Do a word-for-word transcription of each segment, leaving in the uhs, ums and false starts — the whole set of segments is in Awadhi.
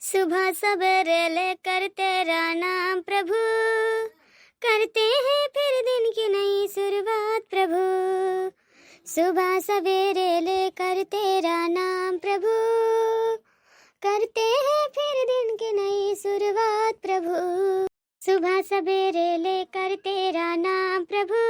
सुबह सवेरे लेकर तेरा नाम प्रभु, करते हैं फिर दिन की नई शुरुआत प्रभु। सुबह सवेरे लेकर तेरा नाम प्रभु, करते हैं फिर दिन की नई शुरुआत प्रभु। सुबह सवेरे लेकर तेरा नाम प्रभु,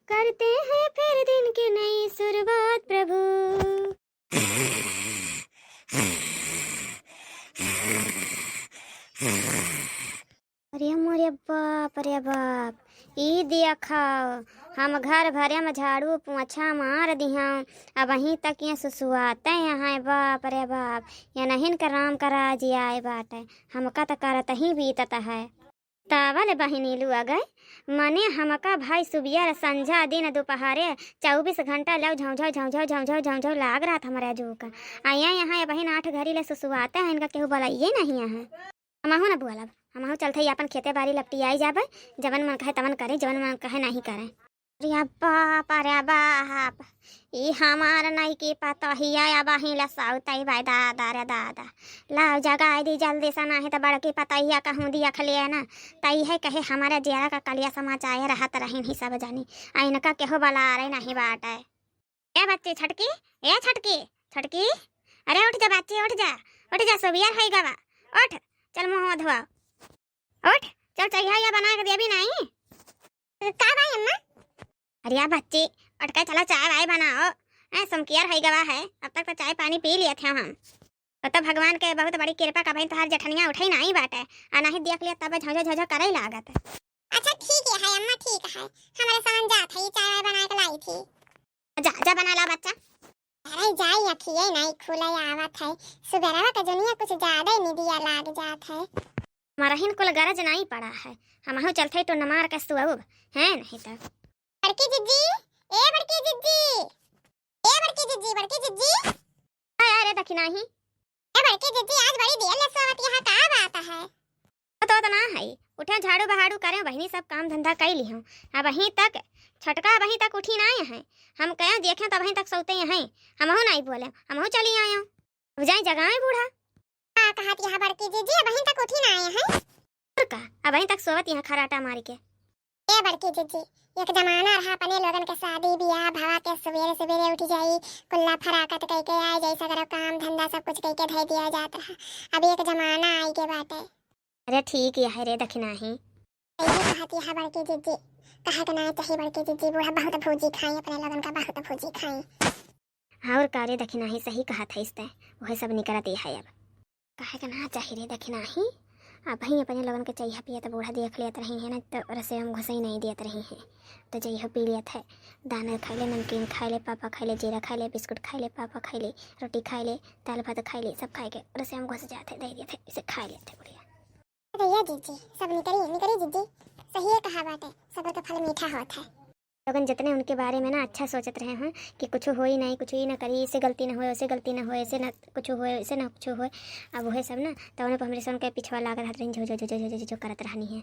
करते हैं फिर दिन की नई शुरुआत प्रभु। अरे मोरे बाप रे बाप, ई देखो, हम घर भरे में झाड़ू पोछा मार दिहौं, अबहीं तक ये सुसुआते हैं, बाप रे बाप, ये नहीं इनका राम का राज आए बाटे, हमका त करत ही बीतत है। तावल बहिनी लुआ गए, मने हमका भाई सुबियर संझा दिन दुपहरे चउबीस घंटा लव झौझौ झौझौ झौझौ झौझौ लाग रहत हमरे जूका। आ ये यहाँ ये बहिन आठ घड़ी ले सुसुआते हैं, इनका केहू बोलाइए नहीं है। हमहू न बोलब, हमहू चलत हई आपन खेते बारी लपटियाई जाबे, जवन मन कहे तवन करे, जवन मन कहे नहीं करे। अरे बाप, अरे बाप, ई हमार नइकी पतोहिया अबहीं ले सउतई बाय दादा रे दादा। लाओ जगाई दी जल्दी से, नाहीं त बड़की पतोहिया कहूँ दियख लिए ना, त इहे कहे हमरे जियरा का कलिया समाचाए रहत रहिन ही सब जनी। आ इनका केहू बलारे नहीं बाटे। ए बच्ची छोटकी, ए छोटकी, छोटकी, अरे उठ जा बच्ची, उठ जा, उठ जा, सुबियर होई गवा, उठ, चल मुँह धोआ, उठ, चल चहिया या बना के देबी नाहीं। का भाई अम्मा? अरे या बच्ची, उठ के चला चाय वाय बनाओ, ए सुमकियर होई गवा है, अब तक तो चाय पानी पी लिए थे हम। तो, तो भगवान के बहुत बड़ी कृपा का भाई तोहार जेठनिया उठई नाहीं बाटे, आ नाहीं देख लिया तब झौझो झौझो करई लागत। अच्छा ठीक है अम्मा, ठीक है, हमरे समझ जात है, ये चाय वाय बना के लाई थी। जा, जा बना ला बच्चा। अरे जाई, अखिए नाहीं खुले आवत है, सुबेरवा के दुनिया कुछ ज्यादा ही निदिया लाग जात है। मरहिन कुल गरज नाहीं पड़ा है, हमहू चलत है टोन मार के सुअब, हैं नहीं तो। बड़की जिज्जी, ए बड़की जिज्जी, ए बड़की जिज्जी, बड़की जिज्जी। अरे, अरे दखिनाही। ए बड़की जिज्जी, आज बड़ी देर ले सोवत यहाँ का बात है? तो, तो ना है, उठे झाड़ू बहाड़ू करे बहिनी, सब काम धंधा कई लिहूँ। अबहीं तक, छोटका अबहीं तक उठी नाहीं है। हम कहें देखें तो अबहीं तक सोते हैं, हमहू नाहीं बोले, हमहू चली आए। अब जाए जगावे बूढ़ा। का कहत यहाँ बड़की जिज्जी, अबहीं तक उठी नाहीं है? और का, अबहीं तक सोवत यहाँ खराटा मारी के। ए बड़की जिज्जी, एक जमाना रहा अपने लोगन के शादी बियाह भवा के सवेरे सवेरे उठ जाई, कुल्ला फराकत कइके आए जाई, सगरो काम धंधा सब कुछ कइके धइ दिया जात रहा। अब एक जमाना आई के बाटे। अरे ठीक है रे दखिनाही। सही कहत यहाँ बड़की जिज्जी, कहे के ना चाही बड़की जिज्जी, बूढ़ा बहुत भौजी खाई, अपने लोगन का बहुत भौजी खाई। और का रे दखिनाही, सही कहत है इस तय, वह सब निकरत ही है अब। काहे के ना चाही रे दखिनाही, अबहीं अपने लोगन के चइहा पियत बूढ़ा देख लेत रही है ना, तो रसोई में घुसई नहीं देत रही है, तो जइहो पी लेत है। दाना खाइले, नमकीन खाइले, पापा खाइले, जीरा खाइले, बिस्कुट खाइले, पापा खाइले, रोटी खाइले, दाल भात खाइले, सब खाए के रसोई में घुस जात है, दे देत है, इसे खा लेत है बुढ़िया। भैया जिज्जी, सब निकरी, निकरी जिज्जी, सही है कहा बाटे, सब तो फल मीठा होत है। लोगन जितने उनके बारे में ना अच्छा सोचत रहे हैं कि कुछ होई नहीं, कुछ ही ना करी, इसे गलती ना होए, उसे गलती ना होए, इसे ना कुछ होए, इसे ना कुछ होए। अब वह सब ना तवने पर हमरे सन के पिछवा लाग रहत रही, झो, झो, झो करत रहनी है।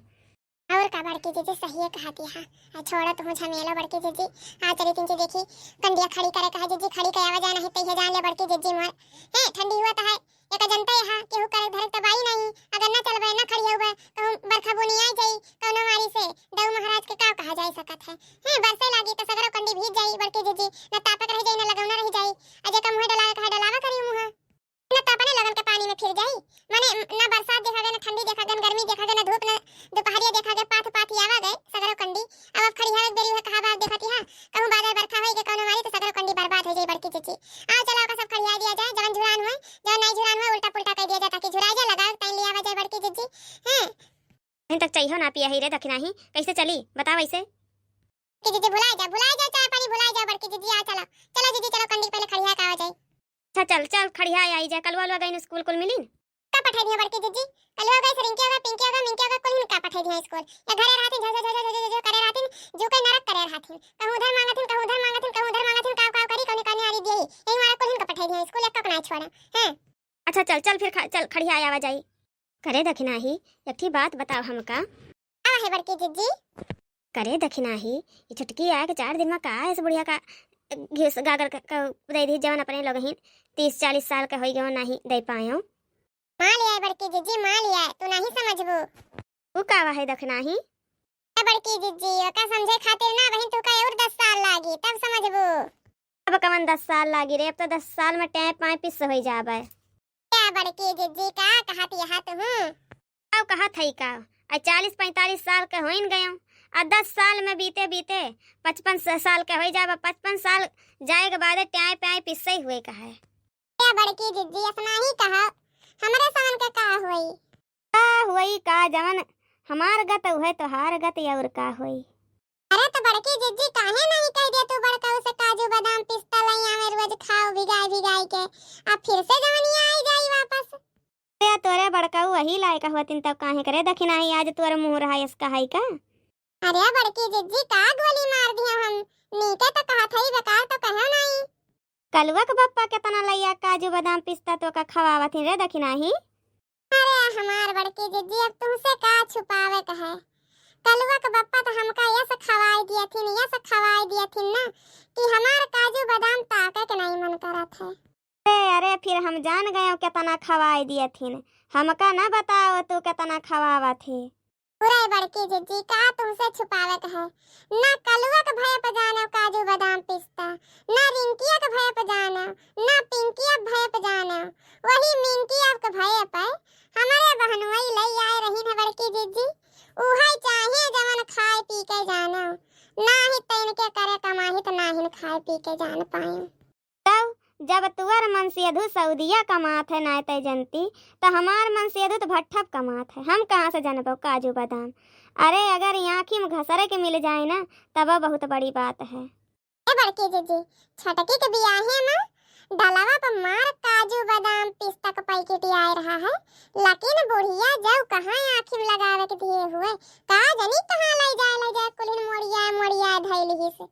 और का बड़की जिज्जी, सही है कहती है। आ छोड़ो तुम झमेलो बड़की जिज्जी, आ चली तीन देखी कंडिया खड़ी करे कहा जिज्जी, खड़ी करे आवा जाए नहीं तो ये जान ले बड़की जिज्जी मोर। हैं, ठंडी हुआ तो है, एक जनता यहाँ केहू करे धरे तबाही नहीं, अगर ना चलबे, ना खड़ी होबे, कहूँ बरखा बुनी आ जाई, कौनो मारी से दऊ महाराज के का कहा जाई सकत है। हैं, बरसे लागी तो सगरो कंडी भीज जाई बड़की जिज्जी, ना तापक रह जाई, ना लगौना रह जाई। अजे का मुँहे डलावे कहा डलावा करी मुँहा। ना तो अपने लगन के पानी में फिर जाई। माने ना बरसात देखा गए, ना ठंडी देखा गए, ना गर्मी देखा गए, ना धूप, ना दोपहरिया देखा गए, पाथ पाथ आवा गए सगरो कंडी। अब, अब खड़ी हवे बेरी हुए कहा बात देखती है, कहूँ बादल बरखा होई के कौनो मारी तो सगरो कंडी बर्बाद हो जाई बड़की जिज्जी। आओ चलो ओका सब खड़िया दिया जाए, जवन झुरान हुए, जवन नहीं झुरान हुए उल्टा पुल्टा कर दिया जाए ताकि झुरा जाए, लगाओ तैं लिया जाए बड़की जिज्जी। हैं? अभी तक चाहिए ना पिया ही रे दखिनाही, कैसे चली बताओ ऐसे? कि जिज्जी भुला जा, भुला जा, चाय पानी भुला जा बड़की जिज्जी, आ चलो, चलो जिज्जी चलो कंडी पहले खड़िया का हो जाए। अच्छा चल, चल खड़िया आई जा, कलुआ उलुआ गइन स्कूल कुल मिलिन। का पठाई दिया बड़की जिज्जी? कलुआ गई से रिंकी होगा, पिंकी होगा, मिंकी होगा, कुल इनका पठाई दिया स्कूल। या घरे रहतिन, झो, झो, झो, झो, झो, झो, झो करे रहतिन, जो कोई नरक करे रहतिन। कहूँ उधर मांगथिन, कहूँ उधर मांगथिन, कहूँ उधर मांगथिन, काव, काव करी, कौनी, कौनी आरी दिए। यही मारा कुल इनका पठाई दिया स्कूल, एक का ना छोड़े। हैं? अच्छा चल, चल फिर खा-, चल खड़िया आवा जाई। करे दखिनाही, एक ठी बात बताओ हमका। का है बड़की जिज्जी? करे दखिनाही, ये छुटकी आए के चार दिन में का है इस बुढ़िया का घिस गागर क-, क-, दे दी जवन अपने लोग ही तीस चालीस साल के होई गयो नाही दे पायो। मान लिया बड़की जिज्जी, मान लिया, तू नहीं समझबू। ऊ का है दखिनाही? ए बड़की जिज्जी, ओका समझे खातिर ना बहिन, तू का और दस साल लागी, तब समझबू। अब कवन दस साल लागी रे, अब तो दस साल में टैं पाए पिस होई जाबे। ए बड़की जिज्जी, का कहत यहा तुहू? का कहत हई का? आ चालीस पैंतालीस साल के होइन गयो, आ दस साल में बीते बीते पचपन स-, साल के होई जाबे। पचपन साल जाए के बाद टैं पाए पिस्से हुए का है। ए बड़की जिज्जी, असना ही कहा, हमरे समन के का होई? का होई का, जवन हमार गत उहे तोहार गत, और का होई? अरे तो बड़की जिज्जी, काहे नहीं कह दे तू बड़काऊ से काजू बादाम पिस्ता लई आवे, रोज खाओ भिगाई भिगाई के, अब फिर से जवनिया आई जाई वापस। अरे तोरे बड़काऊ वही लायक होतिन तब काहे करे दखिनाही, आज तोरे मुँह रहा इसका है का? अरे बड़की जिज्जी, का गोली मार दिया हम? नीके तो कहत हई, बेकार तो कहो नहीं। कलुआ के बप्पा केतना लइया काजू बादाम पिस्ता तोका खवावत ही रे दखिनाही। अरे हमार बड़की जिज्जी, अब तुमसे का छुपावे के है? कलुआ के बप्पा तो हमका यस खवाई दियथिन, यस खवाई दियथिन ना कि हमार काजू बादाम ताके के नहीं मन करत है। अरे, अरे, फिर हम जान गए केतना खवाई दियथिन, हमका ना बताओ तू केतना खवावत ही। पूरा बड़की जिज्जी, का तुमसे छुपावे के है? ना कलुआ के भय पे जाने काजू बादाम पिस्ता, ना रिंकिया के भय पे जाने, ना पिंकिया के भय पे जाने, वही मिंकिया के भय पे हमारे बहनोई लई आए रही है बड़की जिज्जी। उहे चाहे जवन खाए पी के जाने, ना ही तैन के करे कमाही तो ना ही खाए पी के जान पाए। तब जब तुअर मनसेधु सऊदिया कमात है नाय तय जनती, त हमार मनसेधु त भट्ठप कमात है, हम कहाँ से जनबो काजू बादाम? अरे अगर ई आँखी में घसरे के मिल जाए ना, तब बहुत बड़ी बात है। ए बड़की जिज्जी, छोटकी के बियाहे में डलवा पर मार काजू बादाम पिस्ता के पैकेट आए रहा है, लेकिन बुढ़िया जब कहाँ आँखी में लगावे के दिए हुए, का जनी कहाँ ले जाए, ले जाए, कुलिन मोड़िया मोड़िया धैल ही से।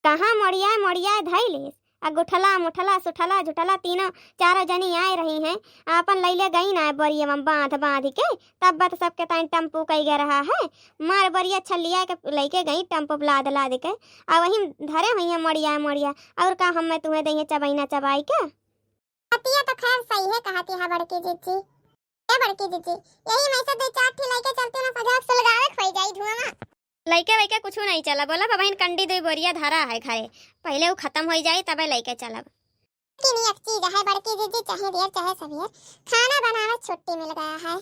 कहाँ मोड़ियाए मोड़ियाए धइ लेस। आ गुठला मुठला सुठला झुठला तीनों चारों जनी आए रही हैं। आपन लैले गई ना बोरिया में बांध बांध के, तब बत सबके ताई टम्पू कई गे रहा है। मार बोरिया छलिया के लैके गई टम्पू लाद लाद के। आ वहीं धरे हुई हैं मोड़ियाए मोड़िया। और का हम मैं तुम्हें दइहे चबैना चबाई के? बतिया तो खैर सही है कहती है बड़की जिज्जी। ए बड़की जिज्जी, यही में से दो चार ठी लैके चलती ना, सजा सुलगावे खोई जाई धुआं में। लइके वइके कुछु नहीं चला, बोला बहिन, कंडी दुई बोरिया धरा है घरे, पहिले उ खतम होई जाई तबे लइके चलब। लेकिन एक चीज है बड़की जिज्जी, चाहे देर चाहे सबेर, खाना बनावे छुट्टी मिल गया है।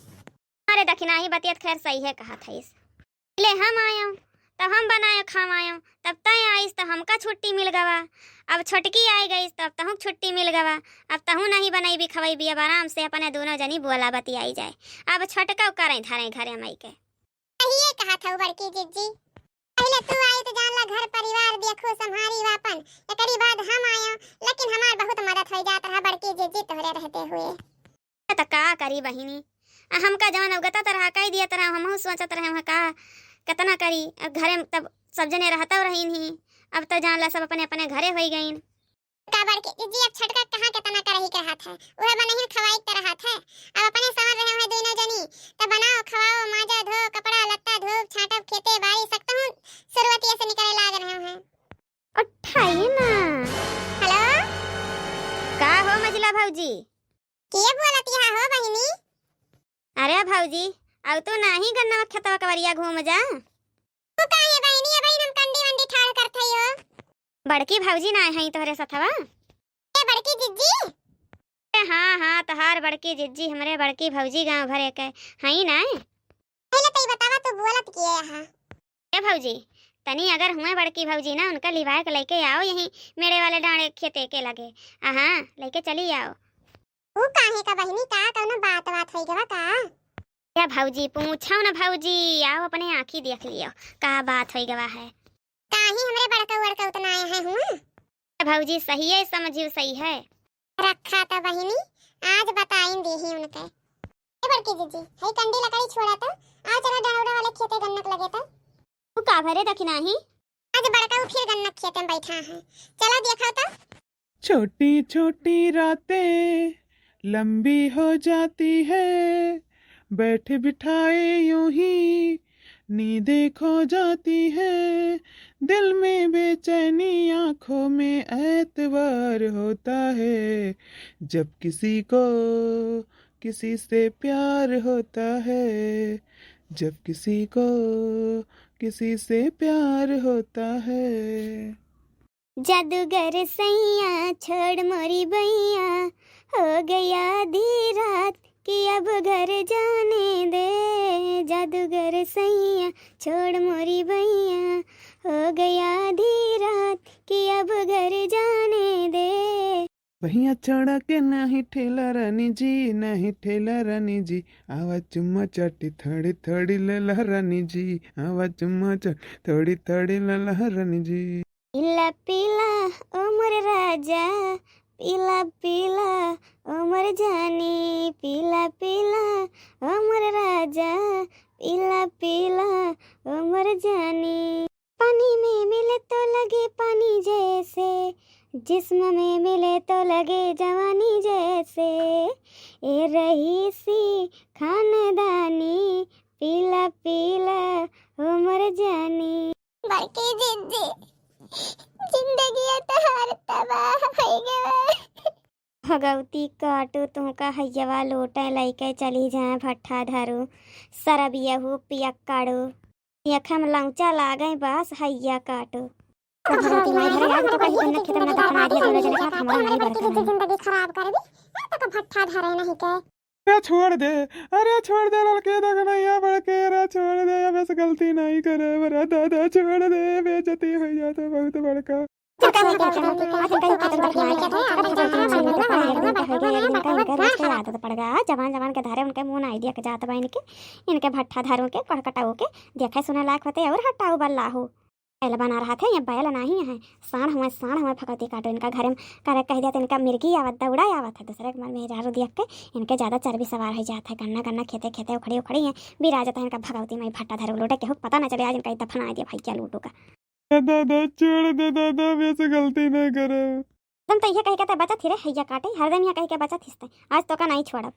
अरे दखिनाही बतियत खैर सही है कहत हइस। पहिले हम आयो, तब हम बनायो खवायो, तब तय आइस तो हमका छुट्टी मिल गवा। अब छोटकी आई गइस तब तहूँ छुट्टी मिल गवा। अब तहूँ नहीं बनैबी खवैबी, अब आराम से अपने दोनों जनी बोला बतियाई जाए। अब छोटका करें धरें घरे माई के। सहिए कहत हऊ बड़की जिज्जी। पहिले तू आई त जान ला घर परिवार देखू संभारी वापन, एकरी बाद हम आयो, लेकिन हमार बहुत मदद होई जात रहा बड़की जिज्जी तोहरे रहते हुए। त का करी बहिनी, आ हमका जवन अवगता तरह कई दिया तरह हमहू सोचत रहे वहाँ का केतना करी। अब घरे में तब सब जने रहता रहीन ही, अब तो जान ला सब अपने अपने घरे होई गईन। का बड़की जिज्जी, अब छोटका कहाँ केतना करही के रहत है, उहे बनहिन खवाई के रहत है। अब अपने समझ रहे हैं दोनों जनी, तब बनाओ, खवाओ, माजा, धो, कपड़ा लत्ता, धूप, छाटब, खेते, बारी, सकतहूँ शुरुआतिये से निकले लाग रहे हैं। उठाई ना। हेलो? का हो मझिला भौजी? के बोलत यहाँ हो बहिनी? अरे भौजी, अब तू नाही गन्ना खेतवा कवरिया घूम जा। तू काहे बहिनी, अबहिन हम कंडी वंडी ठाढ़ करत हई हो। बड़की भौजी ना हई तोहरे सथवा? ए बड़की जिज्जी? ए हाँ, हाँ, तोहार बड़की जिज्जी, हमरे बड़की भौजी गाँव भरे के हई ना। पहिले तो ई बतावा, तू बोलत के यहाँ? ए भौजी, तनी अगर हुए बड़की भौजी ना, उनका लिवाए के लइके आओ यहीं मेड़े वाले डाँड़े खेते के लगे। आ हाँ, लइके चली आओ। ऊ काहे का बहिनी, का कौनो बात बात होई गवा का? ए भौजी, पूछो ना भौजी, आओ अपने आँखी देख लियो, का बात होई गवा है। काहे हमरे बड़का उड़का उतना आए हैं हुआ? ए भौजी, सही है, समझियो सही है। रखा तो बहिनी, आज बताइन दीही उनके। ए बड़की जिज्जी, हई कंडी लकड़ी छोड़ा तो, आ चला डाँड़ा वाले खेते गन्नक लगे तो। तू का भरे दखिनाही? आज बड़का उ फिर गन्नक खेते में बैठा है, चला देखा तो। छोटी छोटी रातें लंबी हो जाती है, बैठे बिठाए यूं ही नींदें खो जाती है, दिल में बेचैनी, आंखों में ऐतबार होता है, जब किसी को किसी से प्यार होता है, जब किसी को किसी से प्यार होता है। जादूगर सैया छोड़ मोरी बैया, हो गया आधी रात कि अब घर जाने दे। जादूगर सैया छोड़ मोरी बैया, हो गया आधी रात कि अब घर जाने दे। बहिया छोड़ा के नाही ठेला रानी जी, नाही ठेला रानी जी, आवा चुम्मा चाटी थोड़ी थोड़ी लेला रानी जी, आवा चुम्मा चाटी थोड़ी थोड़ी लेला रानी जी। पीला पीला ओ मोर राजा, पीला पीला ओ मोर जानी, पीला पीला ओ मोर राजा, पीला पीला ओ मोर जानी। पानी में मिले तो लगे पानी जैसे, जिस्म में मिले तो लगे जवानी जैसे। ए रईसी खानदानी, पीला पीला ओ मोर जानी। बड़की जिज्जी, जिंदगी तोहार तबाह होइ गवा। भगवती काटू तुहका हइयवा लोटे लइके चली जाए भट्ठा धरू, सरबियहू पियक्कड़ू। यखम लौचा लागे बस हइया काटू। भगवती माई धरे आज तो कहीं जन्नत खेतन में दफना दिया दोनों जने के साथ, हमारा नहीं बरकत नहीं। जिंदगी खराब कर दी, तो का भट्ठा धरे नहीं के। अरे छोड़ दे, अरे छोड़ दे ललके दगनैया बड़के, अरे छोड़ दे, अब ऐसे गलती नहीं करे, अरे दादा छोड़ दे, बेइज्जती हो जाता बहुत बड़का। जबान जबान के धरे उनके मुंह ना आइडिया के जात बा इनके, इनके भट्ठा धरू के, कड़कटाऊ के, देखे सुने लायक होते और हटाऊ बल्ला हो। बैल बना रहा थे, ये बैल नाही है, साँड़ हुए, साँड़ हुए। भगवती काटो इनका घरे में करे कह दिया तो इनका मिर्गी आवत, दौड़ा आवत है दूसरे के मर मेहरारू देख के। इनके ज्यादा चर्बी सवार हो जात है, गन्ना गन्ना खेते खेते उखड़ी उखड़ी है, बिरा जाता है इनका। भगवती माई भट्ठा धरू लोटे केहू पता न चले, आज इनका दफना दिया भैया लोटू का। दादा छोड़ दे दादा, अब ऐसे गलती न करे। तुम तो ये कह के ते बचत ही रे हइया काटे, हरदम ये कह के बचत हिस्ते, आज तो का नहीं छोड़ब।